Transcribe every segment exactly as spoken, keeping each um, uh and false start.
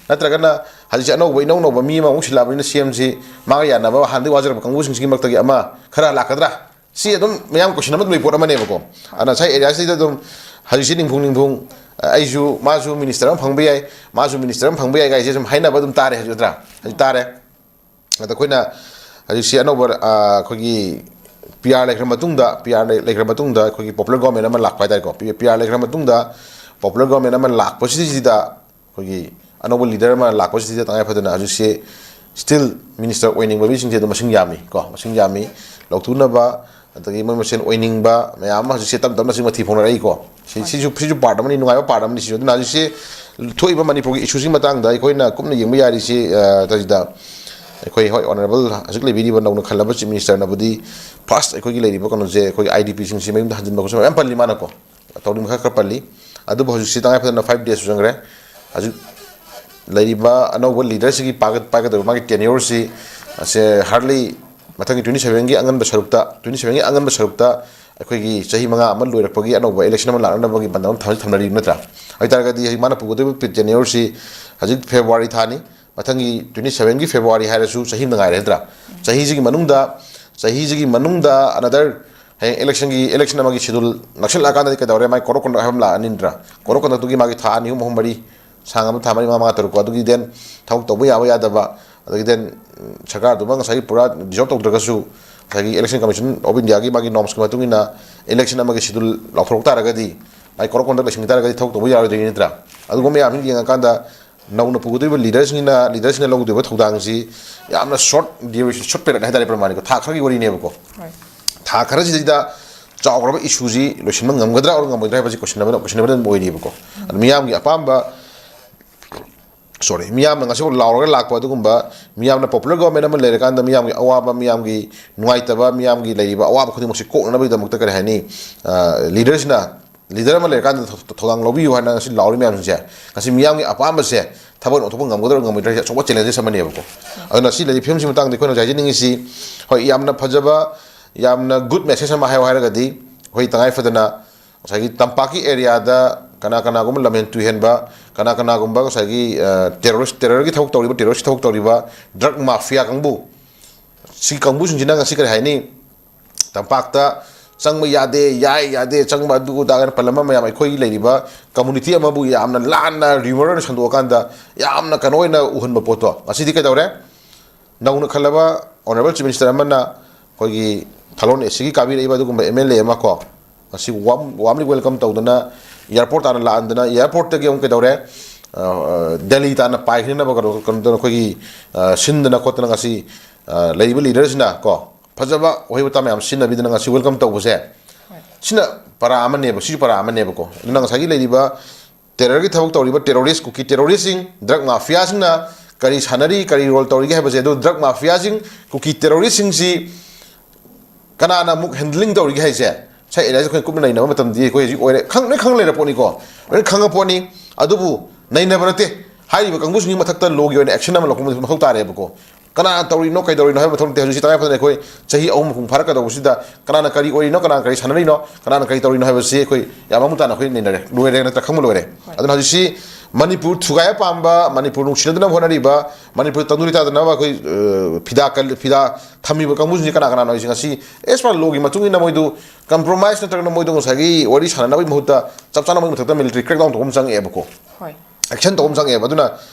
ꯅꯠꯇ꯭ꯔꯒꯅ ꯍꯧꯖꯤꯛꯁꯦ ꯑꯅꯧꯕ, ꯏꯅꯧ ꯅꯧꯕ ꯃꯤ ꯑꯃꯃꯨꯛ ꯁꯤꯜꯂꯛꯑꯕꯅꯤꯅ ꯁꯤ ꯑꯦꯝꯁꯤ ꯃꯥꯒ ꯌꯥꯅꯕ ꯍꯥꯟꯅꯗꯒꯤ ꯋꯥꯖꯔꯛꯄ ꯀꯥꯡꯕꯨꯁꯤꯡꯁꯤꯒꯤ ꯃꯔꯛꯇꯒꯤ ꯑꯃ ꯈꯔ ꯂꯥꯛꯀꯗ꯭ꯔꯥ? ꯁꯤ ꯑꯗꯨꯝ ꯃꯌꯥꯝ ꯀꯣꯏꯁꯟ ꯑꯃ ꯑꯗꯨꯝ ꯂꯩꯕ ꯄꯣꯠ ꯑꯃꯅꯦꯕꯀꯣ꯫ ꯑꯗꯨꯅ ꯉꯁꯥꯏ ꯑꯦꯔꯤꯌꯥꯁꯤꯗ ꯑꯗꯨꯝ ꯍꯧꯖꯤꯛꯁꯤ ꯅꯤꯡꯐꯨꯡ ꯅꯤꯡꯐꯨꯡ, ꯑꯩꯁꯨ, ꯃꯥꯁꯨ ꯃꯤꯅꯤꯁꯇꯔ ꯑꯃ ꯐꯪꯕ ꯌꯥꯏ, ꯃꯥꯁꯨ ꯃꯤꯅꯤꯁꯇꯔ ꯑꯃ ꯐꯪꯕ ꯌꯥꯏ ꯀꯥꯏꯁꯦ ꯁꯨꯝ ꯍꯥꯏꯅꯕ ꯑꯗꯨꯝ ꯇꯥꯔꯦ ꯍꯧꯖꯤꯛ, ꯅꯠꯇ꯭ꯔꯥ? ꯍꯧꯖꯤꯛ ꯇꯥꯔꯦ꯫ ꯑꯗ ꯑꯩꯈꯣꯏꯅ ꯍꯧꯖꯤꯛꯁꯤ ꯑꯅꯧꯕ, ꯑ, ꯑꯩꯈꯣꯏꯒꯤ ꯄꯤ ꯑꯥꯔ ꯂꯩꯈ꯭ꯔ ꯃꯇꯨꯡꯗ, ꯄꯤ ꯑꯥꯔ ꯂꯩ-, ꯂꯩꯈ꯭ꯔ ꯃꯇꯨꯡꯗ ꯑꯩꯈꯣꯏꯒꯤ ꯄꯣꯄꯨꯂꯔ ꯒꯣꯔꯃꯦꯟ ꯑꯃ ꯂꯥꯛꯄ ꯍꯥꯏ ꯇꯥꯔꯦꯀꯣ꯫ ꯄꯤ, ꯄꯤ ꯑꯥꯔ ꯂꯩꯈ꯭ꯔ ꯃꯇꯨꯡꯗ ꯄꯣꯄꯨꯂꯔ ꯒꯣꯔꯃꯦꯟ ꯑꯃ ꯂꯥꯛꯄꯁꯤꯗꯩꯁꯤꯗ ꯑꯩꯈꯣꯏꯒꯤ ꯑꯅꯧꯕ ꯂꯤꯗꯔ ꯑꯃ ꯂꯥꯛꯄꯁꯤꯗ ꯇꯉꯥꯏ ꯐꯗꯅ ꯍꯧꯖꯤꯛꯁꯦ ꯁ꯭ꯇꯤꯜ ꯃꯤꯅꯤꯁꯇꯔ ꯑꯣꯏꯅꯤꯡꯕ ꯃꯤꯁꯤꯡꯁꯦ ꯑꯗꯨꯝ ꯃꯁꯤꯡ ꯌꯥꯝꯃꯤ ꯀꯣ, ꯃꯁꯤꯡ ꯌꯥꯝꯃꯤ꯫ ꯂꯧꯊꯣꯛꯅꯕ, ꯑꯗꯒꯤ ꯃꯣꯏ ꯃꯁꯦꯟ ꯑꯣꯏꯅꯤꯡꯕ ꯃꯌꯥꯝ ꯑꯃ ꯍꯧꯖꯤꯛꯁꯦ ꯇꯞ ꯇꯞꯅ ꯍꯧꯖꯤꯛ ꯃꯊꯤ ꯐꯣꯡꯅꯔꯛꯏꯀꯣ꯫ ꯁꯤ, ꯁꯤꯁꯨ, ꯁꯤꯁꯨ ꯄꯥꯔꯠ ꯑꯃꯅꯤ, ꯅꯨꯡꯉꯥꯏꯕ ꯄꯥꯔꯠ ꯑꯃꯅꯤ ꯁꯤꯁꯨ꯫ ꯑꯗꯨꯅ ꯍꯧꯖꯤꯛꯁꯦ ꯊꯣꯛꯏꯕ ꯃꯅꯤꯄꯨꯔꯒꯤ ꯏꯁꯨꯁꯤꯒꯤ ꯃꯇꯥꯡꯗ ꯑꯩꯈꯣꯏꯅ ꯀꯨꯞꯅ ꯌꯦꯡꯕ ꯌꯥꯔꯤꯁꯤ, ꯑ, ꯀꯔꯤꯗ ꯑꯩꯈꯣꯏ, ꯍꯣꯏ, ꯑꯣꯅꯔꯦꯕꯜ ꯍꯧꯖꯤꯛ ꯂꯩꯕꯤꯔꯤꯕ ꯅꯧꯅ ꯈꯜꯂꯕ ꯆꯤꯐ ꯃꯤꯅꯤꯁꯇꯔꯅꯕꯨꯗꯤ ꯐꯥꯔꯁ ꯑꯩꯈꯣꯏꯒꯤ ꯂꯩꯔꯤꯕ ꯀꯩꯅꯣꯁꯦ, ꯑꯩꯈꯣꯏꯒꯤ ꯑꯥꯏ ꯗꯤ ꯄꯤꯁꯤꯡꯁꯤ ꯃꯌꯨꯝꯗ ꯍꯟꯖꯤꯟꯕ ꯈꯣꯠꯆꯤꯟꯕ ꯃꯌꯥꯝ ꯄꯜꯂꯤ ꯃꯥꯅꯀꯣ꯫ ꯇꯧꯔꯤ ꯃꯈꯥ ꯈꯔ ꯄꯜꯂꯤ꯫ ꯑꯗꯨꯕꯨ ꯍꯧꯖꯤꯛꯁꯤ ꯇꯉꯥꯏ ꯐꯗꯅ ꯐꯥꯏꯚ ꯗꯦꯖ ꯆꯪꯈ꯭ꯔꯦ꯫ ꯍꯧꯖꯤꯛ ꯂꯩꯔꯤꯕ ꯑꯅꯧꯕ ꯂꯤꯗꯔꯁꯤꯒꯤ ꯄꯥꯏꯒ-, ꯄꯥꯏꯒꯗꯧꯔꯤꯕ ꯃꯥꯒꯤ ꯇꯦꯅ꯭ꯌꯣꯔꯁꯤ, ꯑꯁꯦ, ꯍꯥꯔꯗꯂꯤ ꯃꯊꯪꯒꯤ ꯇ꯭ꯋꯦꯟꯇꯤ ꯁꯚꯦꯟꯒꯤ ꯑꯉꯟꯕ ꯁꯔꯨꯛꯇ, ꯇ꯭ꯋꯦꯟꯇꯤ ꯁꯚꯦꯟꯒꯤ ꯑꯉꯟꯕ ꯁꯔꯨꯛꯇ ꯑꯩꯈꯣꯏꯒꯤ ꯆꯍꯤ ꯃꯉꯥ ꯑꯃ ꯂꯣꯏꯔꯛꯄꯒꯤ ꯑꯅꯧꯕ ꯏꯂꯦꯛꯁꯟ ꯑꯃ ꯂꯥꯛꯅꯅꯕꯒꯤ ꯄꯥꯟꯗꯝ ꯑꯃ ꯊꯝ-, ꯊꯝꯅꯔꯤꯕ ꯅꯠꯇ꯭ꯔꯥ? ꯑꯗꯨ ꯑꯣꯏꯇꯥꯔꯒꯗꯤ ꯍꯧꯖꯤꯛ ꯃꯥꯅ ꯄꯨꯒꯗꯧꯔꯤꯕ ꯇꯦꯅ꯭ꯌꯣꯔꯁꯤ ꯍꯧꯖꯤꯛ ꯐꯦꯕ꯭ꯔꯨꯋꯥꯔꯤ ꯊꯥꯅꯤ, ꯃꯊꯪꯒꯤ ꯇ꯭ꯋꯦꯟꯇꯤ ꯁꯚꯦꯟꯒꯤ ꯐꯦꯕ꯭ꯔꯨꯋꯥꯔꯤ ꯍꯥꯏꯔꯁꯨ ꯆꯍꯤ ꯑꯃ ꯉꯥꯏꯔꯦ ꯅꯠꯇ꯭ꯔꯥ? ꯆꯍꯤꯁꯤꯒꯤ ꯃꯅꯨꯡꯗ, ꯆꯍꯤꯁꯤꯒꯤ ꯃꯅꯨꯡꯗ ꯑꯅꯗꯔ ꯍꯌꯦꯡ ꯏꯂꯦꯛꯁꯟꯒꯤ, ꯏꯂꯦꯛꯁꯟ ꯑꯃꯒꯤ ꯁꯦꯗꯨꯜ ꯅꯛꯁꯤꯜꯂꯛꯑꯀꯥꯟꯗꯗꯤ ꯀꯩꯗꯧꯔꯦ? ꯃꯥꯏ ꯀꯣꯔꯣꯛ ꯀꯣꯟꯗꯛ ꯍꯥꯏꯕ ꯑꯃ ꯂꯥꯛꯑꯅꯤ ꯅꯠꯇ꯭ꯔꯥ? ꯀꯣꯔꯣꯛ ꯀꯣꯟꯗꯛꯇꯨꯒꯤ ꯃꯥꯒꯤ ꯊꯥ ꯑꯅꯤ, ꯑꯍꯨꯝ, ꯑꯍꯨꯝ, ꯃꯔꯤ, ꯁꯥꯡ ꯑꯃ ꯊꯥ ꯃꯔꯤ, ꯃꯉꯥ, ꯃꯉꯥ, ꯇꯔꯨꯛ ꯀꯣ, ꯑꯗꯨꯒꯤ ꯗꯦꯟ ꯊꯕꯛ ꯇꯧꯕ ꯌꯥꯕ ꯌꯥꯗꯕ, ꯑꯗꯒꯤ ꯗꯦꯟ, ꯎꯝ, ꯁꯔꯀꯥꯔꯗꯨꯃ ꯉꯁꯥꯏꯒꯤ ꯄꯨꯔꯥ ꯗꯤꯖꯣꯜꯕ ꯇꯧꯗ꯭ꯔꯒꯁꯨ ꯉꯁꯥꯏꯒꯤ Election Commission of Indiaꯒꯤ ꯃꯥꯒꯤ ꯅꯣꯔꯝꯁꯀꯤ ꯃꯇꯨꯡ ꯏꯟꯅ ꯏꯂꯦꯛꯁꯟ ꯑꯃꯒꯤ ꯁꯦꯗꯨꯜ ꯂꯥꯎꯊꯣꯔꯛ ꯇꯥꯔꯒꯗꯤ, ꯃꯥꯏ ꯀꯣꯔꯣꯛ ꯀꯣꯟꯗꯛ ꯂꯩꯁꯤꯟꯈꯤ ꯇꯥꯔꯒꯗꯤ ꯊꯕꯛ ꯇꯧꯕ ꯌꯥꯔꯣꯏꯗꯣꯏꯅꯤ ꯅꯠꯇ꯭ꯔꯥ? ꯑꯗꯨꯒꯨꯝꯕ ꯃꯌꯥꯝꯁꯤ ꯌꯦꯡꯉꯀꯥꯟꯗ ꯅꯧꯅ ꯄꯨꯒꯗꯧꯔꯤꯕ ꯂꯤꯗꯔꯁꯤꯡꯅ, ꯂꯤꯗꯔꯁꯤꯡꯅ ꯂꯧꯒꯗꯧꯔꯤꯕ ꯊꯧꯗꯥꯡꯁꯤ ꯌꯥꯝꯅ ꯁꯣꯔꯠ ꯗ꯭ꯌꯨꯔꯦꯁꯟ, ꯁꯣꯔꯠ ꯄꯦꯔꯤꯌꯗ ꯍꯥꯏꯇꯥꯔꯦ, ꯄ꯭ꯔꯃꯥꯅꯤꯀꯣ, ꯊꯥ ꯈꯔꯒꯤ ꯋꯥꯔꯤꯅꯦꯕꯀꯣ꯫ ꯍꯣꯏ꯫ ꯊꯥ ꯈꯔꯁꯤꯗꯩꯗ ꯆꯥꯎꯈ꯭ꯔꯕ ꯏꯁꯨꯁꯤ ꯂꯣꯏꯁꯤꯟꯕ ꯉꯝꯒꯗ꯭ꯔꯥ ꯑꯣꯔ ꯉꯝꯃꯣꯏꯗ꯭ꯔꯥ ꯍꯥꯏꯕꯁꯤ ꯀꯣꯏꯁꯟ ꯑꯃ, ꯀꯣꯏꯁꯟ ꯑꯃ ꯑꯗꯨꯝ ꯑꯣꯏꯔꯤꯕꯀꯣ꯫ ꯑꯗꯨ ꯃꯤꯌꯥꯝꯒꯤ ꯑꯄꯥꯝꯕ, ꯁꯣꯔꯤ, ꯃꯤꯌꯥꯝꯅ ꯉꯁꯤꯐꯥꯎ ꯂꯥꯎꯔꯒ ꯂꯥꯛꯄ ꯑꯗꯨꯒꯨꯝꯕ, ꯃꯤꯌꯥꯝꯅ ꯄꯣꯄꯨꯂꯔ ꯒꯣꯚꯔꯟꯃꯦꯟ ꯑꯃ ꯂꯩꯔꯀꯥꯟꯗ ꯃꯤꯌꯥꯝꯒꯤ ꯑꯋꯥꯕ, ꯃꯤꯌꯥꯝꯒꯤ ꯅꯨꯡꯉꯥꯏꯇꯕ, ꯃꯤꯌꯥꯝꯒꯤ ꯂꯩꯔꯤꯕ ꯑꯋꯥꯕ ꯈꯨꯗꯤꯡꯃꯛꯁꯤ ꯀꯣꯛꯅꯅꯕꯒꯤꯗꯃꯛꯇ, ꯀꯔꯤ ꯍꯥꯏꯅꯤ, ꯑ, ꯂꯤꯗꯔꯁꯤꯅ, ꯂꯤꯗꯔ ꯑꯃ ꯂꯩꯔꯀꯥꯟꯗ ꯊꯧ-, ꯊꯧꯗꯥꯡ ꯂꯧꯕꯤꯌꯨ ꯍꯥꯏꯅ ꯉꯁꯤ ꯂꯥꯎꯔꯤ ꯃꯌꯥꯝꯁꯤꯡꯁꯦ, ꯉꯁꯤ ꯃꯤꯌꯥꯝꯒꯤ ꯑꯄꯥꯝꯕꯁꯦ ꯊꯕꯛ ꯑꯣꯟꯊꯣꯛꯄ ꯉꯝꯒꯗ꯭ꯔꯥ ꯉꯝꯃꯣꯏꯗ꯭ꯔꯥ ꯍꯥꯏꯁꯦ ꯑꯆꯧꯕ ꯆꯦꯂꯦꯟꯖꯦꯁ ꯑꯃꯅꯦꯕꯀꯣ꯫ ꯑꯗꯨꯅ ꯁꯤ ꯂꯩꯔꯤꯕ ꯐꯤꯕꯝꯁꯤ ꯃꯇꯥꯡꯗ ꯑꯩꯈꯣꯏꯅ ꯍꯧꯖꯤꯛ ꯍꯥꯏꯖꯅꯤꯡꯉꯤꯁꯤ, ꯍꯣꯏ, ꯌꯥꯝꯅ ꯐꯖꯕ, ꯌꯥꯝꯅ ꯒꯨꯗ ꯃꯦꯁꯦꯖ ꯑꯃ ꯍꯥꯏꯌꯣ ꯍꯥꯏꯔꯒꯗꯤ, ꯑꯩꯈꯣꯏ ꯇꯉꯥꯏ ꯐꯗꯅ ꯉꯁꯥꯏꯒꯤ ꯇꯝꯄꯥꯛꯀꯤ ꯑꯦꯔꯤꯌꯥꯗ ꯀꯅꯥ ꯀꯅꯥꯒꯨꯝꯕ ꯂꯝꯍꯦꯟ ꯇꯨꯍꯦꯟꯕ, ꯀꯅꯥ ꯀꯅꯥꯒꯨꯝꯕ ꯉꯁꯥꯏꯒꯤ ꯇꯦꯔꯣꯔꯤꯁ, ꯇꯦꯔꯔꯒꯤ ꯊꯕꯛ ꯇꯧꯔꯤꯕ, ꯇꯦꯔꯣꯔꯤꯁꯀꯤ ꯊꯕꯛ ꯇꯧꯔꯤꯕ, ꯗ꯭ꯔꯒ ꯃꯥꯐꯤꯌꯥ ꯀꯥꯡꯕꯨ, ꯁꯤ ꯀꯥꯡꯕꯨꯁꯤꯡꯁꯤꯅ ꯉꯁꯤ ꯀꯔꯤ ꯍꯥꯏꯅꯤ, ꯇꯝꯄꯥꯛꯇ ꯆꯪꯕ ꯌꯥꯗꯦ, ꯌꯥꯏ ꯌꯥꯗꯦ, ꯆꯪꯕ ꯑꯗꯨ ꯑꯗꯥ ꯀꯥꯏꯅ ꯄꯜꯂꯝꯕ ꯃꯌꯥꯝ, ꯑꯩꯈꯣꯏꯒꯤ ꯂꯩꯔꯤꯕ ꯀꯝꯃꯨꯅꯤꯇꯤ ꯑꯃꯕꯨ ꯌꯥꯝꯅ ꯂꯥꯟꯅ ꯔꯤꯃꯔ ꯑꯣꯏꯅ ꯁꯟꯗꯣꯛꯑꯀꯥꯟꯗ ꯌꯥꯝꯅ ꯀꯩꯅꯣ ꯑꯣꯏꯅ ꯎꯍꯟꯕ ꯄꯣꯠꯇꯣ ꯉꯁꯤꯗꯤ ꯀꯩꯗꯧꯔꯦ? ꯅꯧꯅ ꯈꯜꯂꯕ ꯑꯣꯅꯔꯦꯕꯜ ꯆꯤꯐ ꯃꯤꯅꯤꯁꯇꯔ ꯑꯃꯅ ꯑꯩꯈꯣꯏꯒꯤ ꯊꯥꯂꯣꯟ ꯑꯦꯁꯤꯒꯤ ꯀꯥꯕꯤꯔꯛꯏꯕ ꯑꯗꯨꯒꯨꯝꯕ ꯑꯦꯝ ꯑꯦꯜ ꯑꯦ ꯑꯃ ꯀꯣ, ꯉꯁꯤ ꯋꯥꯔꯝ, ꯋꯥꯔꯝꯂꯤ ꯋꯦꯜꯀꯝ ꯇꯧꯗꯅ ꯑꯦꯌꯥꯔꯄꯣꯔꯠ ꯇꯥꯟꯅ ꯂꯥꯛꯍꯟꯗꯅ, ꯑꯦꯌꯥꯔꯄꯣꯔꯠꯇꯒꯤ ꯑꯃꯨꯛ ꯀꯩꯗꯧꯔꯦ, ꯑ, ꯑ, ꯗꯦꯜꯂꯤ ꯇꯥꯟꯅ ꯄꯥꯏꯈꯤꯅꯅꯕ ꯀꯩꯅꯣ, ꯀꯩꯅꯣ ꯇꯧꯗꯅ ꯑꯩꯈꯣꯏꯒꯤ, ꯑ, ꯁꯤꯟꯗꯅ ꯈꯣꯠꯇꯅ ꯉꯁꯤ, ꯑ, ꯂꯩꯔꯤꯕ ꯂꯤꯗꯔꯁꯤꯅ ꯀꯣ, ꯐꯖꯕ ꯋꯥꯍꯩ ꯋꯥꯇꯥ ꯃꯌꯥꯝ ꯁꯤꯖꯤꯟꯅꯕꯤꯗꯅ ꯉꯁꯤ ꯋꯦꯜꯀꯝ ꯇꯧꯕꯁꯦ, ꯁꯤꯅ ꯄꯔꯥ ꯑꯃꯅꯦꯕ, ꯁꯤꯁꯨ ꯄꯔꯥ ꯑꯃꯅꯦꯕꯀꯣ꯫ ꯑꯗꯨꯅ ꯉꯁꯥꯏꯒꯤ ꯂꯩꯔꯤꯕ ꯇꯦꯔꯔꯒꯤ ꯊꯕꯛ ꯇꯧꯔꯤꯕ ꯇꯦꯔꯣꯔꯤꯁ, ꯀꯨꯀꯤ ꯇꯦꯔꯣꯔꯤꯁꯁꯤꯡ, ꯗ꯭ꯔꯒ ꯃꯥꯐꯤꯌꯥꯁꯤꯡꯅ ꯀꯔꯤ ꯁꯥꯟꯅꯔꯤ, ꯀꯔꯤ ꯔꯣꯜ ꯇꯧꯔꯤꯒꯦ ꯍꯥꯏꯕꯁꯦ, ꯑꯗꯨ ꯗ꯭ꯔꯒ ꯃꯥꯐꯤꯌꯥꯁꯤꯡ, ꯀꯨꯀꯤ ꯇꯦꯔꯣꯔꯤꯁꯁꯤꯡꯁꯤ ꯀꯅꯥꯅ ꯑꯃꯨꯛ ꯍꯦꯟꯗꯂꯤꯡ ꯇꯧꯔꯤꯒꯦ ꯍꯥꯏꯁꯦ, ꯉꯁꯥꯏ ꯑꯦꯔꯤꯌꯥꯁꯦ ꯑꯩꯈꯣꯏꯅ ꯀꯨꯞꯅ ꯅꯩꯅꯕ ꯃꯇꯝꯗꯤ ꯑꯩꯈꯣꯏ ꯍꯧꯖꯤꯛ ꯑꯣꯏꯔꯦ, ꯈꯪ-, ꯂꯣꯏ ꯈꯪ ꯂꯩꯔ ꯄꯣꯠꯅꯤꯀꯣ, ꯂꯣꯏ ꯈꯪꯉ ꯄꯣꯠꯅꯤ꯫ ꯑꯗꯨꯕꯨ ꯅꯩꯅꯕ ꯅꯠꯇꯦ, ꯍꯥꯏꯔꯤꯕ ꯀꯥꯡꯕꯨꯁꯤꯡꯒꯤ ꯃꯊꯛꯇ ꯂꯣꯒꯤ ꯑꯣꯏꯅ ꯑꯦꯛꯁꯟ ꯑꯃ ꯂꯧꯕ ꯃꯊꯧ ꯇꯥꯔꯦꯕꯀꯣ꯫ ꯀꯅꯥꯅ ꯇꯧꯔꯤꯅꯣ, ꯀꯩꯗꯧꯔꯤꯅꯣ ꯍꯥꯏꯕ ꯃꯊꯧ ꯅꯠꯇꯦ꯫ ꯍꯧꯖꯤꯛꯁꯤ ꯇꯉꯥꯏ ꯐꯗꯅ ꯑꯩꯈꯣꯏ ꯆꯍꯤ ꯑꯍꯨꯝ ꯃꯄꯨꯡ ꯐꯥꯔꯛꯀꯗꯧꯕꯁꯤꯗ ꯀꯅꯥꯅ ꯀꯔꯤ ꯑꯣꯏꯔꯤꯅꯣ, ꯀꯅꯥꯅ ꯀꯔꯤ ꯁꯥꯟꯅꯔꯤꯅꯣ, ꯀꯅꯥꯅ ꯀꯔꯤ ꯇꯧꯔꯤꯅꯣ ꯍꯥꯏꯕꯁꯤ ꯑꯩꯈꯣꯏ ꯌꯥꯝ ꯃꯃꯨꯠ ꯇꯥꯅ ꯑꯩꯈꯣꯏ ꯅꯩꯅꯔꯦ, ꯂꯣꯏꯔꯦ, ꯅꯠꯇ꯭ꯔꯥ? ꯈꯪꯕ ꯂꯣꯏꯔꯦ꯫ ꯍꯣꯏ꯫ ꯑꯗꯨꯅ ꯍꯧꯖꯤꯛꯁꯤ ꯃꯅꯤꯄꯨꯔ ꯊꯨꯒꯥꯏꯕ ꯄꯥꯝꯕ, ꯃꯅꯤꯄꯨꯔ ꯅꯨꯡꯁꯤꯅꯗꯅꯕ ꯍꯣꯠꯅꯔꯤꯕ, ꯃꯅꯤꯄꯨꯔ ꯇꯪꯗꯨ ꯂꯩꯇꯥꯗꯅꯕ ꯑꯩꯈꯣꯏ, ꯑ, ꯐꯤꯗꯥ ꯀꯜ-, ꯐꯤꯗꯥ ꯊꯝꯃꯤꯕ ꯀꯥꯡꯕꯨꯁꯤꯡꯁꯤ ꯀꯅꯥ ꯀꯅꯥꯅꯣ ꯍꯥꯏꯁꯦ ꯉꯁꯤ ꯑꯦꯁ ꯄꯔ ꯂꯣꯒꯤ ꯃꯇꯨꯡ ꯏꯟꯅ ꯃꯣꯏꯗꯨ ꯀꯝꯄ꯭ꯔꯣꯃꯥꯏꯁ ꯅꯠꯇ꯭ꯔꯒꯅ ꯃꯣꯏꯗꯨ ꯉꯁꯥꯏꯒꯤ ꯋꯥꯔꯤ ꯁꯥꯟꯅꯅꯕꯒꯤ ꯃꯍꯨꯠꯇ ꯆꯞ ꯆꯥꯅ ꯃꯣꯏꯒꯤ ꯃꯊꯛꯇ ꯃꯤꯂꯤꯇꯔꯤ ꯀ꯭ꯔꯦꯛꯗꯥꯎꯟ ꯇꯧꯕ ꯑꯃ ꯆꯪꯉꯛꯑꯦꯕꯀꯣ꯫ ꯍꯣꯏ꯫ ꯑꯦꯛꯁꯟ ꯇꯧꯕ ꯑꯃ ꯆꯪꯉꯛꯑꯦꯕ꯫ ꯑꯗꯨꯅ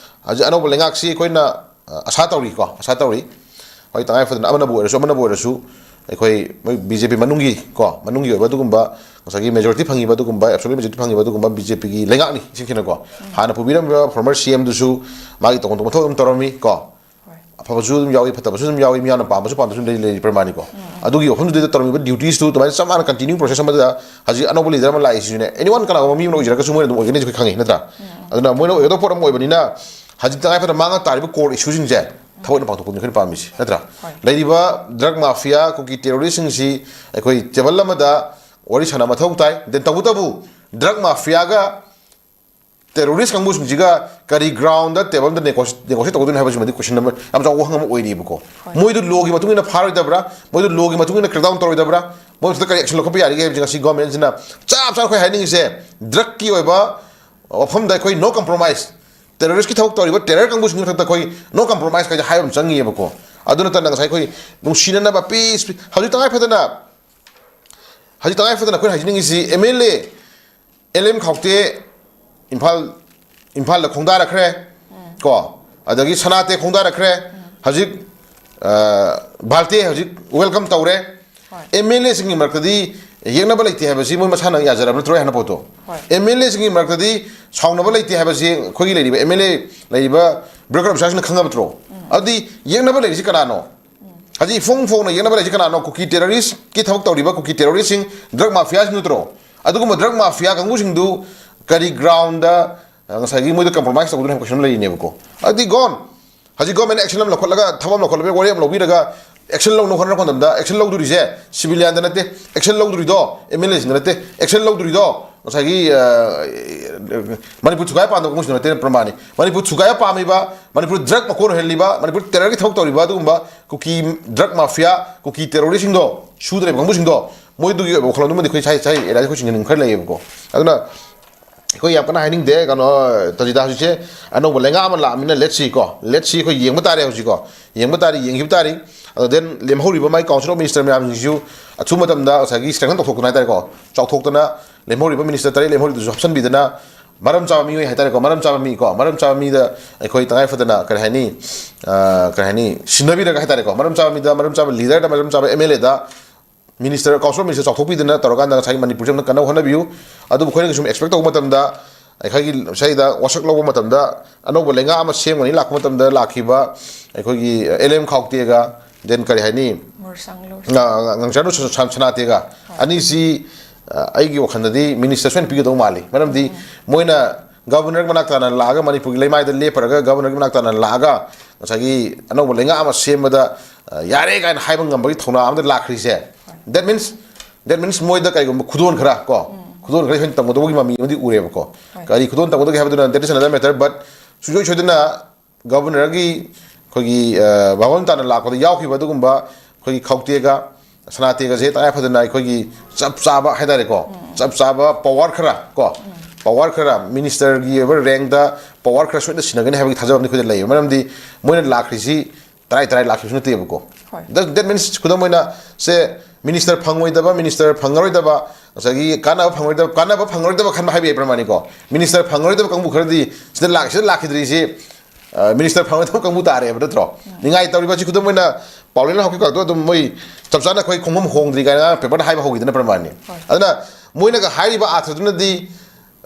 ꯍꯧꯖꯤꯛ ꯑꯅꯧꯕ ꯂꯩꯉꯥꯛꯁꯤ ꯑꯩꯈꯣꯏꯅ, ꯑ, ꯑꯁꯥ ꯇꯧꯔꯤꯀꯣ, ꯑꯁꯥ ꯇꯧꯔꯤ꯫ ꯍꯣꯏ, ꯇꯉꯥꯏ ꯐꯗꯅ ꯑꯃꯅꯕꯨ ꯑꯣꯏꯔꯁꯨ, ꯑꯃꯅꯕꯨ ꯑꯣꯏꯔꯁꯨ, ꯑꯩꯈꯣꯏ ꯃꯣꯏ ꯕꯤ ꯖꯦ ꯄꯤ ꯃꯅꯨꯡꯒꯤ ꯀꯣ, ꯃꯅꯨꯡꯒꯤ ꯑꯣꯏꯕ ꯑꯗꯨꯒꯨꯝꯕ ꯉꯁꯥꯏꯒꯤ ꯃꯦꯖꯣꯔꯤꯇꯤ ꯐꯪꯉꯤꯕ ꯑꯗꯨꯒꯨꯝꯕ, ꯑꯦꯕꯁꯣꯂꯨꯠ ꯃꯦꯖꯣꯔꯤꯇꯤ ꯐꯪꯉꯤꯕ ꯑꯗꯨꯒꯨꯝꯕ ꯕꯤ ꯖꯦ ꯄꯤꯒꯤ ꯂꯩꯉꯥꯛꯅꯤ ꯏꯁꯦꯡ ꯁꯦꯡꯅꯀꯣ꯫ ꯍꯥꯟꯅ ꯄꯨꯕꯤꯔꯝꯃꯤꯕ ꯐꯣꯔꯃꯔ ꯁꯤ ꯑꯦꯝꯗꯨꯁꯨ ꯃꯥꯒꯤ ꯇꯧꯐꯝ ꯊꯣꯛꯄ ꯃꯊꯧ ꯑꯗꯨꯝ ꯇꯧꯔꯝꯃꯤ ꯀꯣ꯫ ꯍꯣꯏ꯫ ꯑꯐꯕꯁꯨ ꯑꯗꯨꯝ ꯌꯥꯎꯏ, ꯐꯠꯇꯕꯁꯨ ꯑꯗꯨꯝ ꯌꯥꯎꯏ, ꯃꯤꯌꯥꯝꯅ ꯄꯥꯝꯕꯁꯨ ꯄꯥꯝꯗꯕꯁꯨ ꯂꯩ, ꯂꯩꯔꯤ ꯄ꯭ꯔꯃꯥꯅꯤꯀꯣ꯫ ꯑꯗꯨꯒꯤ ꯋꯥꯐꯝꯗꯨꯗ ꯇꯧꯔꯝꯃꯤꯕ ꯗ꯭ꯌꯨꯇꯤꯁꯇꯨ ꯑꯗꯨꯃꯥꯏꯅ ꯆꯞ ꯃꯥꯟꯅ ꯀꯟꯇꯤꯅ꯭ꯌꯨ ꯄ꯭ꯔꯣꯁꯦꯁ ꯑꯃꯗ ꯍꯧꯖꯤꯛ ꯑꯅꯧꯕ ꯂꯤꯗꯔ ꯑꯃ ꯂꯥꯛꯏꯁꯤꯁꯨꯅꯦ, ꯑꯦꯅꯤ ꯋꯥꯟ ꯀꯅꯥꯒꯨꯝꯕ ꯃꯤ ꯑꯃ ꯑꯣꯏꯖꯔꯒꯁꯨ ꯃꯣꯏꯅ ꯑꯗꯨꯝ ꯑꯣꯏꯒꯅꯤ ꯑꯩꯈꯣꯏ ꯈꯪꯉꯤ, ꯅꯠꯇ꯭ꯔꯥ? ꯑꯗꯨꯅ ꯃꯣꯏꯅ ꯑꯣꯏꯒꯗꯧꯕ ꯄꯣꯠ ꯑꯃ ꯑꯣꯏꯕꯅꯤꯅ ꯍꯧꯖꯤꯛ ꯇꯉꯥꯏ ꯐꯗꯅ ꯃꯥꯡꯉ ꯇꯥꯔꯤꯕ core issue ꯁꯤꯡꯁꯦ ꯊꯕꯛ ꯑꯣꯏꯅ ꯄꯥꯡꯊꯣꯛꯄꯗꯨꯅꯤ ꯑꯩꯈꯣꯏꯅ ꯄꯥꯝꯃꯤꯁꯤ, ꯅꯠꯇ꯭ꯔꯥ? ꯍꯣꯏ꯫ ꯂꯩꯔꯤꯕ ꯗ꯭ꯔꯒ ꯃꯥꯐꯤꯌꯥ, ꯀꯨꯀꯤ ꯇꯦꯔꯣꯔꯤꯁꯁꯤꯡꯁꯤ ꯑꯩꯈꯣꯏ ꯇꯦꯕꯜ ꯑꯃꯗ ꯋꯥꯔꯤ ꯁꯥꯟꯅꯕ ꯃꯊꯧ ꯇꯥꯏ꯫ Then ꯇꯧꯕꯇꯕꯨ ꯗ꯭ꯔꯒ ꯃꯥꯐꯤꯌꯥꯒ ꯇꯦꯔꯣꯔꯤꯁ ꯀꯥꯡꯕꯨꯁꯤꯡꯁꯤꯒ ꯀꯔꯤ ꯒ꯭ꯔꯥꯎꯟꯗ ꯇꯦꯕꯜꯗ ꯅꯦꯒꯣꯁꯤ-, ꯅꯦꯒꯣꯁꯤꯌꯦꯠ ꯇꯧꯒꯗꯣꯏꯅꯣ ꯍꯥꯏꯕꯁꯤꯃꯗꯤ ꯀꯣꯏꯁꯟ ꯑꯃ, ꯌꯥꯝ ꯆꯥꯎꯕ ꯋꯥꯍꯪ ꯑꯃ ꯑꯣꯏꯔꯤꯕꯀꯣ꯫ ꯍꯣꯏ꯫ ꯃꯣꯏꯗꯨ ꯂꯣꯒꯤ ꯃꯇꯨꯡ ꯏꯟꯅ ꯐꯥꯔꯣꯏꯗꯕ꯭ꯔꯥ? ꯃꯣꯏꯗꯨ ꯂꯣꯒꯤ ꯃꯇꯨꯡ ꯏꯟꯅ ꯀ꯭ꯔꯦꯛꯗꯥꯎꯟ ꯇꯧꯔꯣꯏꯗꯕ꯭ꯔꯥ? ꯃꯣꯏꯁꯤꯗ ꯀꯔꯤ action ꯂꯧꯈꯠꯄ ꯌꯥꯔꯤꯒꯦ ꯍꯥꯏꯕꯁꯤ ꯉꯁꯤ government ꯁꯤꯅ ꯆꯞ ꯆꯥꯅ ꯑꯩꯈꯣꯏ ꯍꯥꯏꯅꯤꯡꯉꯤꯁꯦ, drug ꯀꯤ ꯑꯣꯏꯕ ꯋꯥꯐꯝꯗ ꯑꯩꯈꯣꯏ no compromise, terrorist ꯀꯤ ꯊꯕꯛ ꯇꯧꯔꯤꯕ terror ꯀꯥꯡꯕꯨꯁꯤꯡꯒꯤ ꯃꯊꯛꯇ ꯑꯩꯈꯣꯏ no compromise ꯀꯥꯏꯁꯦ ꯍꯥꯏꯕ ꯑꯃ ꯆꯪꯉꯤꯑꯕꯀꯣ꯫ ꯑꯗꯨ ꯅꯠꯇꯅ ꯉꯁꯥꯏ ꯑꯩꯈꯣꯏ ꯅꯨꯡꯁꯤꯅꯅꯕ peace, ꯍꯧꯖꯤꯛ ꯇꯉꯥꯏ ꯐꯗꯅ, ꯍꯧꯖꯤꯛ ꯇꯉꯥꯏ ꯐꯗꯅ ꯑꯩꯈꯣꯏꯅ ꯍꯥꯏꯖꯅꯤꯡꯉꯤꯁꯤ M L A, L M ꯈꯥꯎꯇꯦ, Imphal, ꯏꯝꯐꯥꯜꯗ ꯈꯣꯡꯗꯥꯔꯛꯈ꯭ꯔꯦ ꯀꯣ, ꯑꯗꯒꯤ ꯁꯅꯥꯇꯦ ꯈꯣꯡꯗꯥꯔꯛꯈ꯭ꯔꯦ꯫ ꯍꯧꯖꯤꯛ, ꯑ, ꯚꯥꯜꯇꯦ ꯍꯧꯖꯤꯛ welcome ꯇꯧꯔꯦ꯫ ꯍꯣꯏ꯫ M L A ꯁꯤꯡꯒꯤ ꯃꯔꯛꯇꯗꯤ ꯌꯦꯛꯅꯕ ꯂꯩꯇꯦ ꯍꯥꯏꯕꯁꯤ ꯃꯣꯏ ꯃꯁꯥꯅ ꯌꯥꯖꯔꯕ ꯅꯠꯇ꯭ꯔꯣ ꯍꯥꯏꯅ ꯄꯣꯠꯇꯣ? ꯍꯣꯏ꯫ M L A ꯁꯤꯡꯒꯤ ꯃꯔꯛꯇꯗꯤ ꯁꯥꯎꯅꯕ ꯂꯩꯇꯦ ꯍꯥꯏꯕꯁꯤ ꯑꯩꯈꯣꯏꯒꯤ ꯂꯩꯔꯤꯕ M L A ꯂꯩꯔꯤꯕ bureaucrat officer ꯁꯤꯡꯅ ꯈꯪꯉꯕ ꯅꯠꯇ꯭ꯔꯣ? ꯑꯗꯨꯗꯤ ꯌꯦꯛꯅꯕ ꯂꯩꯔꯤꯁꯤ ꯀꯅꯥꯅꯣ? ꯍꯧꯖꯤꯛ ꯏꯐꯣꯡ ꯐꯣꯡꯅ ꯌꯦꯛꯅꯕ ꯂꯩꯔꯤꯁꯤ ꯀꯅꯥꯅꯣ? ꯀꯨꯀꯤ terrorist ꯀꯤ ꯊꯕꯛ ꯇꯧꯔꯤꯕ ꯀꯨꯀꯤ terrorist ꯁꯤꯡ, drug mafia ꯁꯤꯡ ꯅꯠꯇ꯭ꯔꯣ? ꯑꯗꯨꯒꯨꯝꯕ drug mafia ꯀꯥꯡꯕꯨꯁꯤꯡꯗꯨ ꯀꯔꯤ ground ꯗ, ꯑ, ꯉꯁꯥꯏꯒꯤ ꯃꯣꯏꯗ compromise ꯇꯧꯗꯣꯏꯅꯣ ꯍꯥꯏꯕ question ꯑꯃ ꯂꯩꯔꯤꯅꯦꯕꯀꯣ꯫ ꯑꯗꯨꯗꯤ gone꯫ ꯍꯧꯖꯤꯛ government action ꯑꯃ ꯂꯧꯈꯠꯂꯒ, ꯊꯕꯛ ꯑꯃ ꯂꯧꯈꯠꯂꯒ, ꯋꯥꯔꯦꯞ ꯑꯃ ꯂꯧꯕꯤꯔꯒ action ꯂꯧꯅꯕ ꯍꯣꯠꯅꯔꯛꯄ ꯃꯇꯝꯗ action ꯂꯧꯗꯣꯔꯤꯁꯦ civilian ꯗ ꯅꯠꯇꯦ, action ꯂꯧꯗꯣꯔꯤꯗꯣ M L A ꯁꯤꯡꯗ ꯅꯠꯇꯦ, action ꯂꯧꯗꯣꯔꯤꯗꯣ ꯉꯁꯥꯏꯒꯤ, ꯑ, ꯃꯅꯤꯄꯨꯔ ꯊꯨꯒꯥꯏ ꯄꯥꯝꯗꯕ ꯀꯥꯡꯕꯨꯁꯤꯡꯗ ꯅꯠꯇꯦ꯫ ꯄ꯭ꯔꯃꯥꯅꯤ, ꯃꯅꯤꯄꯨꯔ ꯊꯨꯒꯥꯏꯕ ꯄꯥꯝꯃꯤꯕ, ꯃꯅꯤꯄꯨꯔ drug ꯃꯀꯣꯟ ꯑꯣꯏꯍꯜꯂꯤꯕ, ꯃꯅꯤꯄꯨꯔ terror ꯒꯤ ꯊꯕꯛ ꯇꯧꯔꯤꯕ ꯑꯗꯨꯒꯨꯝꯕ ꯀꯨꯀꯤ drug mafia, ꯀꯨꯀꯤ terrorist ꯁꯤꯡꯗꯣ, ꯁꯨꯗ꯭ꯔꯤꯕ ꯀꯥꯡꯕꯨꯁꯤꯡꯗꯣ, ꯃꯣꯏꯗꯨꯒꯤ ꯑꯣꯏꯕ ꯋꯥꯈꯜꯂꯣꯟꯗꯨꯃꯗꯤ ꯑꯩꯈꯣꯏ ꯁꯥꯏ, ꯁꯥꯏ area ꯗ ꯑꯩꯈꯣꯏ ꯆꯤꯡꯅꯅꯤꯡꯕ ꯈꯔ ꯂꯩꯌꯦꯕꯀꯣ꯫ ꯑꯗꯨꯅ ꯑꯩꯈꯣꯏ ꯌꯥꯝ ꯀꯟꯅ ꯍꯥꯏꯅꯤꯡꯗꯦ꯫ ꯀꯩꯅꯣ, ꯇꯥꯖꯤꯗꯥ, ꯍꯧꯖꯤꯛꯁꯦ ꯑꯅꯧꯕ ꯂꯩꯉꯥꯛ ꯑꯃ ꯂꯥꯛꯑꯃꯤꯅ let's see ꯀꯣ, let's see, ꯑꯩꯈꯣꯏ ꯌꯦꯡꯕ ꯇꯥꯔꯦ ꯍꯧꯖꯤꯛꯀꯣ, ꯌꯦꯡꯕ ꯇꯥꯔꯦ, ꯌꯦꯡꯈꯤꯕ ꯇꯥꯔꯦ꯫ ꯑꯗꯣ then ꯂꯦꯝꯍꯧꯔꯤꯕ ꯃꯥꯏ council of minister ꯃꯌꯥꯝꯁꯤꯡꯁꯤꯁꯨ ꯑꯊꯨꯕ ꯃꯇꯝꯗ ꯉꯁꯥꯏꯒꯤ strengthen ꯇꯧꯊꯣꯛꯇꯅ ꯍꯥꯏꯇꯥꯔꯦꯀꯣ, ꯆꯥꯎꯊꯣꯛꯇꯅ ꯂꯦꯝꯍꯧꯔꯤꯕ minister ꯇꯔꯦꯠ ꯂꯦꯝꯍꯧꯔꯤꯗꯨꯁꯨ ꯍꯥꯞꯆꯤꯟꯕꯤꯗꯅ ꯃꯔꯝ ꯆꯥꯕ ꯃꯤꯑꯣꯏ ꯍꯥꯏꯇꯥꯔꯦꯀꯣ, ꯃꯔꯝ ꯆꯥꯕ ꯃꯤ ꯀꯣ, ꯃꯔꯝ ꯆꯥꯕ ꯃꯤꯗ ꯑꯩꯈꯣꯏ ꯇꯉꯥꯏ ꯐꯗꯅ ꯀꯔꯤ ꯍꯥꯏꯅꯤ, ꯑ, ꯀꯔꯤ ꯍꯥꯏꯅꯤ, ꯁꯤꯟꯅꯕꯤꯔꯒ ꯍꯥꯏꯇꯥꯔꯦꯀꯣ, ꯃꯔꯝ ꯆꯥꯕ ꯃꯤꯗ, ꯃꯔꯝ ꯆꯥꯕ leader ꯗ, ꯃꯔꯝ ꯆꯥꯕ M L A the minister, council minister ꯆꯥꯎꯊꯣꯛꯄꯤꯗꯅ ꯇꯧꯔꯀꯥꯟꯗ ꯉꯁꯥꯏꯒꯤ ꯃꯅꯤꯄꯨꯔꯁꯦ ꯑꯃꯨꯛ ꯀꯟꯅꯕ ꯍꯣꯠꯅꯕꯤꯌꯨ꯫ ꯑꯗꯨꯕꯨ ꯑꯩꯈꯣꯏꯅ ꯁꯨꯝ expect ꯇꯧꯕ ꯃꯇꯝꯗ ꯑꯩꯈꯣꯏꯒꯤ ꯉꯁꯥꯏꯗ ꯋꯥꯁꯛ ꯂꯧꯕ ꯃꯇꯝꯗ ꯑꯅꯧꯕ ꯂꯩꯉꯥꯛ ꯑꯃ ꯁꯦꯝꯒꯅꯤ ꯂꯥꯛꯄ ꯃꯇꯝꯗ ꯂꯥꯛꯈꯤꯕ ꯑꯩꯈꯣꯏꯒꯤ L M ꯈꯥꯎꯇꯦꯒ, then ꯀꯔꯤ ꯍꯥꯏꯅꯤ, ꯉ-, ꯉ-, ꯉꯥꯡꯆꯥꯟ ꯁ-, ꯁ-, ꯁꯅꯥꯇꯦꯒ ꯑꯅꯤꯁꯤ, ꯑ, ꯑꯩꯒꯤ ꯋꯥꯈꯜꯗꯗꯤ minister ꯁꯣꯏꯅ ꯄꯤꯒꯗꯧ ꯃꯥꯜꯂꯤ꯫ ꯃꯔꯝꯗꯤ ꯃꯣꯏꯅ governor ꯃꯅꯥꯛ ꯇꯥꯅ ꯂꯥꯛꯑꯒ, ꯃꯅꯤꯄꯨꯔꯒꯤ ꯂꯩꯃꯥꯏꯗ ꯂꯦꯞꯄꯔꯒ governor ꯒꯤ ꯃꯅꯥꯛ ꯇꯥꯅ ꯂꯥꯛꯑꯒ ꯉꯁꯥꯏꯒꯤ ꯑꯅꯧꯕ ꯂꯩꯉꯥꯛ ꯑꯃ ꯁꯦꯝꯕꯗ, ꯑ, ꯌꯥꯔꯦ ꯀꯥꯏꯅ ꯍꯥꯏꯕ ꯉꯝꯕꯒꯤ ꯊꯧꯅꯥ ꯑꯃꯗ ꯂꯥꯛꯈ꯭ꯔꯤꯁꯦ, that means, that means ꯃꯣꯏꯗ ꯀꯩꯒꯨꯝꯕ ꯈꯨꯗꯣꯜ ꯈꯔ ꯀꯣ, ꯈꯨꯗꯣꯜ ꯈꯔ ꯑꯩꯈꯣꯏꯅ ꯇꯝꯒꯗꯧꯕꯒꯤ ꯃꯃꯤ ꯑꯃꯗꯤ ꯎꯔꯦꯕꯀꯣ꯫ ꯍꯣꯏ꯫ ꯀꯔꯤ ꯈꯨꯗꯣꯜ ꯇꯝꯒꯗꯒꯦ ꯍꯥꯏꯕꯗꯨꯅ that is another matter, but ꯁꯨꯡꯁꯣꯏ ꯁꯣꯏꯗꯅ governor ꯒꯤ ꯑꯩꯈꯣꯏꯒꯤ, ꯑ, ꯃꯐꯝ ꯇꯥꯅ ꯂꯥꯛꯄꯗ ꯌꯥꯎꯈꯤꯕ ꯑꯗꯨꯒꯨꯝꯕ ꯑꯩꯈꯣꯏꯒꯤ ꯈꯥꯎꯇꯦꯒ, ꯁꯅꯥꯇꯦꯒꯁꯦ ꯇꯉꯥꯏ ꯐꯗꯅ ꯑꯩꯈꯣꯏꯒꯤ ꯆꯞ ꯆꯥꯕ ꯍꯥꯏꯇꯥꯔꯦꯀꯣ, ꯆꯞ ꯆꯥꯕ ꯄꯋꯥꯔ ꯈꯔ ꯀꯣ, ꯄꯋꯥꯔ ꯈꯔ, ꯃꯤꯅꯤꯁꯇꯔꯒꯤ ꯑꯣꯏꯕ ꯔꯦꯡꯗ ꯄꯋꯥꯔ ꯈꯔ ꯁꯣꯏꯗꯅ ꯁꯤꯟꯅꯒꯅꯤ ꯍꯥꯏꯕꯒꯤ ꯊꯥꯖꯕ ꯑꯃꯗꯤ ꯑꯩꯈꯣꯏꯗ ꯂꯩꯌꯦ꯫ ꯃꯔꯝꯗꯤ ꯃꯣꯏꯅ ꯂꯥꯛꯈ꯭ꯔꯤꯁꯤ ꯇꯔꯥꯏ ꯇꯔꯥꯏ ꯂꯥꯛꯈꯤꯕꯁꯨ ꯅꯠꯇꯦꯕꯀꯣ꯫ ꯍꯣꯏ꯫ That, that means, ꯈꯨꯗꯝ ꯑꯣꯏꯅ, ꯁꯦ, ꯃꯤꯅꯤꯁꯇꯔ ꯐꯪꯉꯣꯏꯗꯕ, ꯃꯤꯅꯤꯁꯇꯔ ꯐꯪꯉꯔꯣꯏꯗꯕ, ꯉꯁꯥꯏꯒꯤ ꯀꯥꯟꯅꯕ ꯐꯪꯉꯔꯣꯏꯗꯕ, ꯀꯥꯟꯅꯕ ꯐꯪꯉꯔꯣꯏꯗꯕ ꯈꯟꯕ ꯍꯥꯏꯕ ꯌꯥꯏ ꯄ꯭ꯔꯃꯥꯅꯤꯀꯣ꯫ ꯃꯤꯅꯤꯁꯇꯔ ꯐꯪꯉꯔꯣꯏꯗꯕ ꯀꯥꯡꯕꯨ ꯈꯔꯗꯤ ꯁꯤꯗ ꯂꯥꯛ-, ꯁꯤꯗ ꯂꯥꯛꯈꯤꯗ꯭ꯔꯤꯁꯤ, ꯑ, ꯃꯤꯅꯤꯁꯇꯔ ꯐꯪꯉꯣꯏꯗꯕ ꯀꯥꯡꯕꯨ ꯇꯥꯔꯦꯕ, ꯅꯠꯇ꯭ꯔꯣ? ꯅꯤꯡꯉꯥꯏ ꯇꯧꯔꯤꯕ ꯑꯁꯤ, ꯈꯨꯗꯝ ꯑꯣꯏꯅ, ꯄꯥꯎꯂꯦꯅ ꯍꯧꯈꯤꯕ ꯀꯥꯡꯗꯣ ꯑꯗꯨꯝ ꯃꯣꯏ ꯆꯞ ꯆꯥꯅ ꯑꯩꯈꯣꯏ ꯈꯣꯡꯐꯝ ꯍꯣꯡꯗ꯭ꯔꯤ ꯀꯥꯏꯅ ꯄꯦꯄꯔꯗ ꯍꯥꯏꯕ ꯍꯧꯈꯤꯗꯅ ꯄ꯭ꯔꯃꯥꯅꯤ꯫ ꯍꯣꯏ꯫ ꯑꯗꯨꯅ ꯃꯣꯏꯅꯒ ꯍꯥꯏꯔꯤꯕ ꯑꯥꯊ꯭ꯔꯗꯨꯅꯗꯤ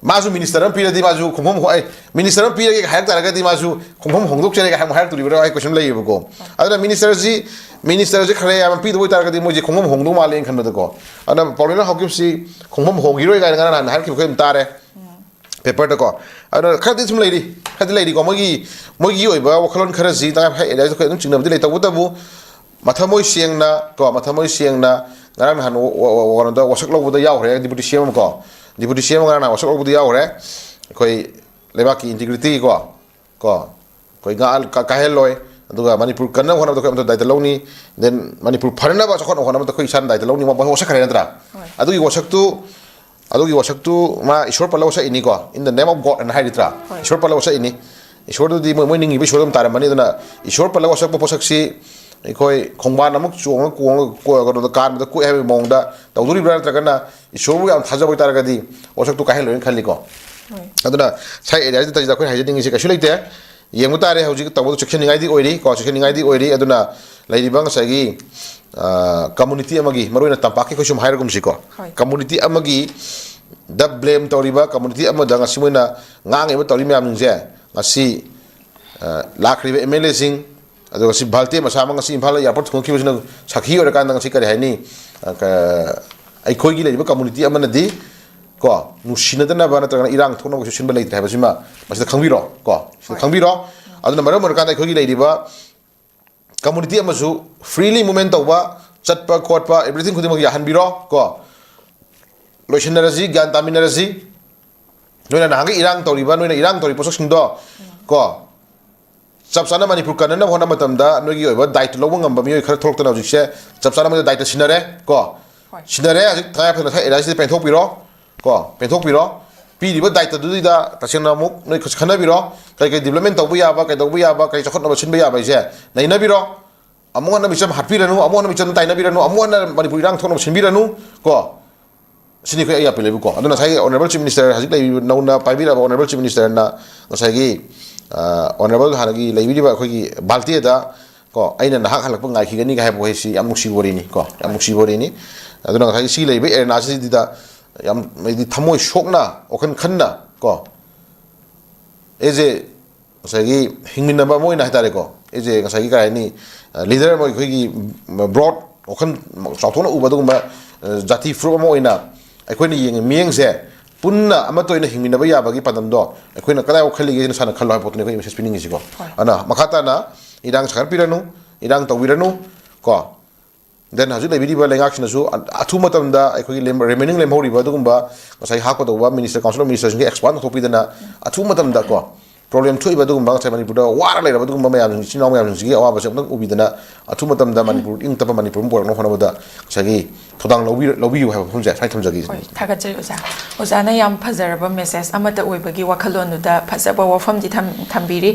ꯃꯥꯁꯨ ꯃꯤꯅꯤꯁꯇꯔ ꯑꯃ ꯄꯤꯔꯗꯤ ꯃꯥꯁꯨ ꯈꯣꯡꯐꯝ ꯍꯣ-, ꯑꯦ, ꯃꯤꯅꯤꯁꯇꯔ ꯑꯃ ꯄꯤꯔꯒꯦ ꯍꯥꯏꯔꯛ ꯇꯥꯔꯒꯗꯤ ꯃꯥꯁꯨ ꯈꯣꯡꯐꯝ ꯍꯣꯡꯗꯣꯛꯆꯔꯒꯦ ꯍꯥꯏꯕ ꯍꯥꯏꯔꯛꯇꯣꯔꯤꯕ꯭ꯔꯥ ꯍꯥꯏ ꯀꯣꯏꯁꯟ ꯂꯩꯌꯦꯕꯀꯣ꯫ ꯑꯗꯨꯅ ꯃꯤꯅꯤꯁꯇꯔꯁꯤ, ꯃꯤꯅꯤꯁꯇꯔꯁꯤ ꯈꯔ ꯌꯥꯝꯅ ꯄꯤꯗꯕ ꯑꯣꯏꯇꯥꯔꯒꯗꯤ ꯃꯣꯏꯁꯦ ꯈꯣꯡꯐꯝ ꯍꯣꯡꯗꯧ ꯃꯥꯜꯂꯦꯅ ꯈꯟꯕꯗꯀꯣ꯫ ꯑꯗꯨꯅ ꯄꯥꯎꯂꯦꯅ ꯍꯧꯈꯤꯕꯁꯤ ꯈꯣꯡꯐꯝ ꯍꯣꯡꯈꯤꯔꯣꯏ ꯀꯥꯏꯅ ꯉꯔꯥꯡ ꯅꯍꯥꯟ ꯍꯥꯏꯔꯛꯈꯤꯕ ꯑꯩꯈꯣꯏ ꯑꯗꯨꯝ ꯇꯥꯔꯦ ꯄꯦꯄꯔꯗꯀꯣ꯫ ꯑꯗꯨꯅ ꯈꯔꯗꯤ ꯁꯨꯝ ꯂꯩꯔꯤ, ꯈꯔꯗꯤ ꯂꯩꯔꯤꯀꯣ꯫ ꯃꯣꯏꯒꯤ, ꯃꯣꯏꯒꯤ ꯑꯣꯏꯕ ꯋꯥꯈꯜꯂꯣꯟ ꯈꯔꯁꯤ ꯇꯉꯥꯏ ꯐꯗꯅ ꯑꯩꯈꯣꯏ ꯑꯗꯨꯝ ꯆꯤꯡꯅꯕꯗꯤ ꯂꯩ꯫ ꯇꯧꯕꯇꯕꯨ ꯃꯊꯃꯣꯏ ꯁꯦꯡꯅ ꯀꯣ, ꯃꯊꯃꯣꯏ ꯁꯦꯡꯅ ꯉꯔꯥꯡ ꯅꯍꯥꯟ ꯋ-, ꯋ-, ꯋ-, ꯀꯩꯅꯣꯗ ꯋꯥꯁꯛ ꯂꯧꯕꯗ ꯌꯥꯎꯈ꯭ꯔꯦ, ꯗꯤꯄꯨꯇꯤ ꯁꯤ ꯑꯦꯝ ꯑꯃ ꯀꯣ꯫ ꯗꯤꯄꯨꯇꯤ ꯁꯤ ꯑꯦꯝ ꯑꯃ ꯉꯔꯥꯡ ꯅꯍꯥꯟ ꯋꯥꯁꯛ ꯂꯧꯕꯗ ꯌꯥꯎꯈ꯭ꯔꯦ꯫ ꯑꯩꯈꯣꯏ ꯂꯩꯕꯥꯛꯀꯤ ꯏꯟꯇꯤꯒ꯭ꯔꯤꯇꯤꯒꯤ ꯀꯣ, ꯀꯣ, ꯑꯩꯈꯣꯏ ꯉꯥꯛ-, ꯀꯥ-, ꯀꯥꯏꯍꯜꯂꯣꯏ꯫ ꯑꯗꯨꯒ ꯃꯅꯤꯄꯨꯔ ꯀꯟꯅꯕ ꯍꯣꯠꯅꯕꯗ ꯑꯩꯈꯣꯏ ꯑꯃꯠꯇ ꯗꯥꯏꯇ ꯂꯧꯅꯤ꯫ Then ꯃꯅꯤꯄꯨꯔ ꯐꯅꯅꯕ ꯆꯥꯎꯈꯠꯅꯕ ꯍꯣꯠꯅꯕꯗ ꯑꯩꯈꯣꯏ ꯏꯁꯥꯅ ꯗꯥꯏꯇ ꯂꯧꯅꯤ꯫ ꯃꯥ ꯋꯥꯁꯛꯈ꯭ꯔꯦ ꯅꯠꯇ꯭ꯔꯥ? ꯍꯣꯏ꯫ ꯑꯗꯨꯒꯤ ꯋꯥꯁꯛꯇꯨ, ꯑꯗꯨꯒꯤ ꯋꯥꯁꯛꯇꯨ ꯃꯥ ꯏꯁꯣꯔ ꯄꯜꯂ ꯋꯥꯁꯛꯏꯅꯤꯀꯣ, "In the name of God" ꯑꯅ ꯍꯥꯏꯔꯤꯗ꯭ꯔꯥ? ꯍꯣꯏ꯫ ꯏꯁꯣꯔ ꯄꯜꯂ ꯋꯥꯁꯛꯏꯅꯤ꯫ ꯏꯁꯣꯔꯗꯨꯗꯤ ꯃꯣꯏ, ꯃꯣꯏ ꯅꯤꯡꯉꯤꯕ ꯏꯁꯣꯔ ꯑꯗꯨꯝ ꯇꯥꯔꯝꯃꯅꯤ꯫ ꯑꯗꯨꯅ ꯏꯁꯣꯔ ꯄꯜꯂ ꯋꯥꯁꯛꯄ ꯄꯣꯠꯁꯛꯁꯤ ꯑꯩꯈꯣꯏ ꯈꯣꯡꯕꯥꯟ ꯑꯃꯨꯛ ꯆꯣꯡꯉ ꯀꯣꯡꯉ ꯀꯣ-, ꯀꯩꯅꯣꯗ ꯀꯥꯟꯕꯗ ꯀꯣꯛꯑꯦ ꯍꯥꯏꯕꯒꯤ ꯃꯑꯣꯡꯗ ꯇꯧꯗꯣꯔꯤꯕ꯭ꯔꯥ, ꯅꯠꯇ꯭ꯔꯒꯅ ꯏꯁꯣꯔꯕꯨ ꯌꯥꯝ ꯊꯥꯖꯕ ꯑꯣꯏꯇꯥꯔꯒꯗꯤ ꯋꯥꯁꯛꯇꯨ ꯀꯥꯏꯍꯜꯂꯣꯏꯅ ꯈꯜꯂꯤꯀꯣ꯫ ꯍꯣꯏ꯫ ꯑꯗꯨꯅ ꯁꯥꯏ ꯑꯦꯔꯤꯌꯥꯁꯤꯗ ꯇꯧꯔꯤꯁꯤꯗ ꯑꯩꯈꯣꯏꯅ ꯍꯥꯏꯖꯅꯤꯡꯉꯤꯁꯦ ꯀꯩꯁꯨ ꯂꯩꯇꯦ꯫ ꯌꯦꯡꯕ ꯇꯥꯔꯦ ꯍꯧꯖꯤꯛ ꯇꯧꯕꯗ ꯆꯦꯛꯁꯤꯟꯅꯤꯡꯉꯥꯏꯗꯤ ꯑꯣꯏꯔꯤ ꯀꯣ, ꯆꯦꯛꯁꯤꯟꯅꯤꯡꯉꯥꯏꯗꯤ ꯑꯣꯏꯔꯤ꯫ ꯑꯗꯨꯅ ꯂꯩꯔꯤꯕ ꯉꯁꯥꯏꯒꯤ, ꯑ, ꯀꯝꯃꯨꯅꯤꯇꯤ ꯑꯃꯒꯤ, ꯃꯔꯨꯑꯣꯏꯅ ꯇꯝꯄꯥꯛꯀꯤ ꯑꯩꯈꯣꯏ ꯁꯨꯝ ꯍꯥꯏꯔꯒꯨꯝꯁꯤꯀꯣ꯫ ꯍꯣꯏ꯫ ꯀꯝꯃꯨꯅꯤꯇꯤ ꯑꯃꯒꯤ ꯗ ꯕ꯭ꯂꯦꯝ ꯇꯧꯔꯤꯕ, ꯀꯝꯃꯨꯅꯤꯇꯤ ꯑꯃꯗ ꯉꯁꯤ ꯃꯣꯏꯅ ꯉꯥꯡꯉꯤꯕ ꯇꯧꯔꯤ ꯃꯌꯥꯝꯁꯤꯡꯁꯦ ꯉꯁꯤ, ꯑ, ꯂꯥꯛꯈ꯭ꯔꯤꯕ ꯑꯦꯝ ꯑꯦꯜ ꯑꯦꯁꯤꯡ, ꯑꯗꯨꯒ ꯉꯁꯤ ꯚꯥꯜꯇꯦ ꯃꯁꯥꯃꯛ ꯉꯁꯤ ꯏꯝꯐꯥꯜꯗ ꯑꯦꯌꯥꯔꯄꯣꯔꯠ ꯊꯨꯡꯉꯛꯈꯤꯕꯁꯤꯅ ꯁꯥꯈꯤ ꯑꯣꯏꯔꯀꯥꯟꯗ ꯉꯁꯤ ꯀꯔꯤ ꯍꯥꯏꯅꯤ, ꯑ, ꯀ-, ꯑꯩꯈꯣꯏꯒꯤ ꯂꯩꯔꯤꯕ ꯀꯝꯃꯨꯅꯤꯇꯤ ꯑꯃꯅꯗꯤ ꯀꯣ, ꯅꯨꯡꯁꯤꯅꯗꯅꯕ ꯅꯠꯇ꯭ꯔꯒꯅ ꯏꯔꯥꯡ ꯊꯣꯛꯅꯕ ꯀꯩꯁꯨ ꯁꯤꯟꯕ ꯂꯩꯇ꯭ꯔꯦ ꯍꯥꯏꯕꯁꯤꯃ ꯃꯁꯤꯗ ꯈꯪꯕꯤꯔꯣ ꯀꯣ, ꯁꯤꯗ ꯍꯣꯏ꯫ ꯈꯪꯕꯤꯔꯣ꯫ ꯑꯗꯨꯅ ꯃꯔꯝ ꯑꯣꯏꯔꯀꯥꯟꯗ ꯑꯩꯈꯣꯏꯒꯤ ꯂꯩꯔꯤꯕ ꯀꯝꯃꯨꯅꯤꯇꯤ ꯑꯃꯁꯨ ꯐ꯭ꯔꯤꯂꯤ ꯃꯨꯚꯃꯦꯟ ꯇꯧꯕ, ꯆꯠꯄ ꯈꯣꯠꯄ, ꯑꯦꯕ꯭ꯔꯤꯊꯤꯡ ꯈꯨꯗꯤꯡꯃꯛ ꯌꯥꯍꯟꯕꯤꯔꯣ ꯀꯣ꯫ ꯂꯣꯏꯁꯤꯟꯅꯔꯁꯤ, ꯒ꯭ꯌꯥꯟ ꯇꯥꯃꯤꯟꯅꯔꯁꯤ꯫ ꯅꯣꯏꯅ ꯅꯍꯥꯟꯒꯩ ꯏꯔꯥꯡ ꯇꯧꯔꯤꯕ, ꯅꯣꯏꯅ ꯏꯔꯥꯡ ꯇꯧꯔꯤꯕ ꯄꯣꯠꯁꯛꯁꯤꯡꯗꯣ ꯀꯣ, ꯆꯞ ꯆꯥꯅ ꯃꯅꯤꯄꯨꯔ ꯀꯟꯅꯅꯕ ꯍꯣꯠꯅꯕ ꯃꯇꯝꯗ ꯅꯣꯏꯒꯤ ꯑꯣꯏꯕ ꯗꯥꯏꯇ ꯂꯧꯕ ꯉꯝꯕ ꯃꯤꯑꯣꯏ ꯈꯔ ꯊꯣꯛꯂꯛꯇꯅ ꯍꯧꯖꯤꯛꯁꯦ ꯆꯞ ꯆꯥꯅ ꯃꯣꯏꯗ ꯗꯥꯏꯇ ꯁꯤꯟꯅꯔꯦ ꯀꯣ꯫ ꯍꯣꯏ꯫ ꯁꯤꯟꯅꯔꯦ, ꯍꯧꯖꯤꯛ ꯇꯉꯥꯏ ꯐꯗꯅ ꯉꯁꯥꯏ ꯑꯦꯔꯤꯌꯥꯁꯤꯗ ꯄꯦꯟꯊꯣꯛꯄꯤꯔꯣ ꯀꯣ, ꯄꯦꯟꯊꯣꯛꯄꯤꯔꯣ꯫ ꯄꯤꯔꯤꯕ ꯗꯥꯏꯇꯗꯨꯗ ꯇꯁꯦꯡꯅ ꯑꯃꯨꯛ ꯅꯣꯏ ꯈꯟꯅꯕꯤꯔꯣ, ꯀꯔꯤ ꯀꯔꯤ ꯗꯤꯕ꯭ꯂꯞꯃꯦꯟ ꯇꯧꯕ ꯌꯥꯕ, ꯀꯩꯗꯧꯕ ꯌꯥꯕ, ꯀꯔꯤ ꯆꯥꯎꯈꯠꯅꯕ ꯁꯤꯟꯕ ꯌꯥꯕ ꯍꯥꯏꯁꯦ ꯅꯩꯅꯕꯤꯔꯣ꯫ ꯑꯃꯨꯛ ꯍꯟꯅ ꯃꯤꯆꯝ ꯍꯥꯠꯄꯤꯔꯅꯨ, ꯑꯃꯨꯛ ꯍꯟꯅ ꯃꯤꯆꯝ ꯇꯥꯏꯅꯕꯤꯔꯅꯨ, ꯑꯃꯨꯛ ꯍꯟꯅ ꯃꯅꯤꯄꯨꯔ ꯏꯔꯥꯡ ꯊꯣꯛꯅꯕ ꯁꯤꯟꯕꯤꯔꯅꯨ ꯀꯣ꯫ ꯁꯤꯅꯤ ꯑꯩꯈꯣꯏ ꯑꯩ ꯑꯄꯤꯜ ꯂꯩꯕꯀꯣ꯫ ꯑꯗꯨꯅ ꯉꯁꯥꯏꯒꯤ ꯑꯣꯅꯔꯦꯕꯜ ꯆꯤꯐ ꯃꯤꯅꯤꯁꯇꯔ, ꯍꯧꯖꯤꯛ ꯂꯩꯔꯤꯕ ꯅꯧꯅ ꯄꯥꯏꯕꯤꯔꯛꯑꯕ ꯑꯣꯅꯔꯦꯕꯜ ꯆꯤꯐ ꯃꯤꯅꯤꯁꯇꯔꯅ ꯉꯁꯥꯏꯒꯤ, ꯑ, ꯑꯣꯅꯔꯦꯕꯜ ꯍꯥꯟꯅꯒꯤ ꯂꯩꯕꯤꯔꯤꯕ ꯑꯩꯈꯣꯏꯒꯤ ꯕꯥꯜꯇꯦꯗ ꯀꯣ, "ꯑꯩꯅ ꯅꯍꯥꯛ ꯍꯜꯂꯛꯄ ꯉꯥꯏꯈꯤꯒꯅꯤꯒ" ꯍꯥꯏꯕ ꯋꯥꯍꯩꯁꯤ ꯌꯥꯝ ꯅꯨꯡꯁꯤꯕ ꯋꯥꯔꯤꯅꯤ ꯀꯣ, ꯌꯥꯝ ꯅꯨꯡꯁꯤꯕ ꯋꯥꯔꯤꯅꯤ꯫ ꯑꯗꯨꯅ ꯉꯁꯥꯏꯒꯤ ꯁꯤ ꯂꯩꯔꯤꯕ ꯑꯦꯔꯦꯅꯥꯁꯤꯗ ꯌꯥꯝ, ꯍꯥꯏꯗꯤ, ꯊꯃꯣꯏ ꯁꯣꯛꯅ, ꯋꯥꯈꯜ ꯈꯟꯅ ꯀꯣ, ꯑꯦꯖꯦ ꯉꯁꯥꯏꯒꯤ ꯍꯤꯡꯃꯤꯟꯅꯕ ꯑꯃ ꯑꯣꯏꯅ ꯍꯥꯏꯇꯥꯔꯦꯀꯣ, ꯑꯩꯁꯦ ꯉꯁꯥꯏꯒꯤ ꯀꯩ ꯍꯥꯏꯅꯤ, ꯂꯤꯗꯔ ꯑꯃ, ꯑꯩꯈꯣꯏꯒꯤ ꯕ꯭ꯔꯣꯗ ꯋꯥꯈꯜ ꯆꯥꯎꯊꯣꯛꯅ ꯎꯕ ꯑꯗꯨꯒꯨꯝꯕ, ꯑ, ꯖꯥꯇꯤ ꯐꯨꯔꯨꯞ ꯑꯃ ꯑꯣꯏꯅ ꯑꯩꯈꯣꯏꯅ ꯌꯦꯡꯉꯤ, ꯃꯤꯠꯌꯦꯡꯁꯦ ꯄꯨꯟꯅ ꯑꯃꯠꯇ ꯑꯣꯏꯅ ꯍꯤꯡꯃꯤꯟꯅꯕ ꯌꯥꯕꯒꯤ ꯄꯥꯟꯗꯝꯗꯣ ꯑꯩꯈꯣꯏꯅ ꯀꯗꯥꯏꯐꯥꯎ ꯈꯜꯂꯤꯒꯦ ꯁꯤꯅ ꯁꯥꯟꯅ ꯈꯜꯂꯣ ꯍꯥꯏꯕ ꯄꯣꯠꯇꯨꯅꯤ ꯑꯩꯈꯣꯏ ꯃꯦꯁꯦꯖ ꯄꯤꯅꯤꯡꯉꯤꯁꯤꯀꯣ꯫ ꯍꯣꯏ꯫ ꯑꯗꯨꯅ ꯃꯈꯥ ꯇꯥꯅ ꯏꯔꯥꯡ ꯁꯥꯒꯠꯄꯤꯔꯅꯨ, ꯏꯔꯥꯡ ꯇꯧꯕꯤꯔꯅꯨ ꯀꯣ꯫ Then ꯍꯧꯖꯤꯛ ꯂꯩꯕꯤꯔꯤꯕ ꯂꯩꯉꯥꯛꯁꯤꯅꯁꯨ ꯑ-, ꯑꯊꯨꯕ ꯃꯇꯝꯗ ꯑꯩꯈꯣꯏꯒꯤ ꯂꯦꯝ-, ꯔꯤꯃꯦꯅꯤꯡ ꯂꯦꯝꯍꯧꯔꯤꯕ ꯑꯗꯨꯒꯨꯝꯕ ꯉꯁꯥꯏ ꯍꯥꯞꯀꯗꯧꯕ ꯃꯤꯅꯤꯁꯇꯔ, ꯀꯥꯎꯟꯁꯤꯜ ꯑꯣꯐ ꯃꯤꯅꯤꯁꯇꯔꯁꯤꯡꯒꯤ ꯑꯦꯛꯁꯄꯥꯟ ꯇꯧꯊꯣꯛꯄꯤꯗꯅ ꯑꯊꯨꯕ ꯃꯇꯝꯗ ꯀꯣ, ꯄ꯭ꯔꯣꯕ꯭ꯂꯦꯝ ꯊꯣꯛꯏꯕ ꯑꯗꯨꯒꯨꯝꯕ ꯉꯁꯥꯏ ꯃꯅꯤꯄꯨꯔꯗ ꯋꯥꯔ ꯂꯩꯔꯕ ꯑꯗꯨꯒꯨꯝꯕ ꯃꯌꯥꯝꯁꯤꯡ, ꯏꯆꯤꯟ ꯏꯅꯥꯎ ꯃꯌꯥꯝꯁꯤꯡꯁꯤꯒꯤ ꯑꯋꯥꯕꯁꯦ ꯑꯃꯨꯛꯇꯪ ꯎꯕꯤꯗꯅ ꯑꯊꯨꯕ ꯃꯇꯝꯗ ꯃꯅꯤꯄꯨꯔ ꯏꯪ ꯇꯞꯄ ꯃꯅꯤꯄꯨꯔ ꯑꯃ ꯄꯨꯔꯛꯅꯕ ꯍꯣꯠꯅꯕꯗ ꯉꯁꯥꯏꯒꯤ ꯊꯧꯗꯥꯡ ꯂꯧꯕꯤ-, ꯂꯧꯕꯤꯌꯨ ꯍꯥꯏꯕ ꯋꯥꯐꯝꯁꯦ ꯁꯨꯃꯥꯏꯅ ꯊꯝꯖꯒꯦ꯫ ꯍꯣꯏ, ꯊꯥꯒꯠꯆꯔꯤ ꯑꯣꯖꯥ꯫ ꯑꯣꯖꯥꯅ ꯌꯥꯝ ꯐꯖꯔꯕ ꯃꯦꯁꯦꯖ ꯑꯃꯠꯇ ꯑꯣꯏꯕꯒꯤ ꯋꯥꯈꯜꯂꯣꯟꯗꯨꯗ ꯐꯖꯕ ꯋꯥꯐꯝꯗꯤ ꯊꯝ-, ꯊꯝꯕꯤꯔꯤ꯫